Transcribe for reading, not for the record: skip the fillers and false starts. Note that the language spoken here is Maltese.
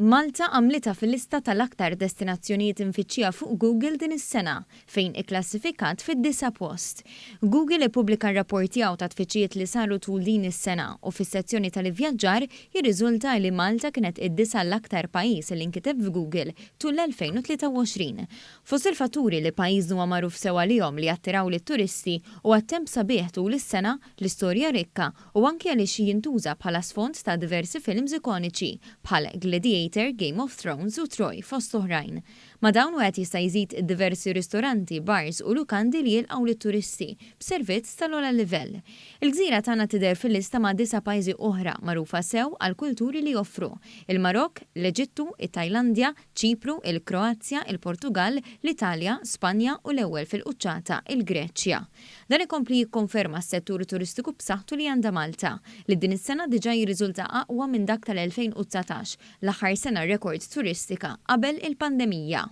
Malta għamlitha fil-lista tal-aktar destinazzjonijiet imfittxija fuq Google din is-sena, fejn ikklassifikat fid-disa' post. Google ippubblika r-rapport tiegħu ta' tfittxijiet li saru tul din is-sena u fis-sezzjoni tal-ivvjaġġar jirriżulta li Malta kienet id-disa' l-aktar pajjiż li nkiteb f'Google tul l-2023. Fost il-fatturi li pajjiżna huwa magħruf sew għalihom li jattiraw lit-turisti huwa t-temp sabiħ tul is-sena, l-istorja rikka u anki għaliex jintuża bħala sfond ta' diversi films ikoniċi bħal Gladiator, Game of Thrones u Troy fost oħrajn. Ma' dawn wieħed jista' jżid diversi ristoranti, bars u lukandi li jilqgħu lit-turisti b'servizz tal-ogħla livell. Il-gżira tagħna tidher fil-lista ma' disa' pajjiżi oħra magħrufa sew għall-kulturi li joffru, il-Marokk, l-Eġittu, it-Tajlandja, Ċipru, il-Kroazja, il-Portugall, l-Italja, Spanja u l-ewwel fil-quċċata, il-Greċja. Dan ikompli jikkonferma s-settur turistiku b'saħħtu li għandha Malta, li din is-sena diġà jirriżulta aqwa minn dak tal-2019, l-aħħar sena rekord turistika qabel il-pandemija.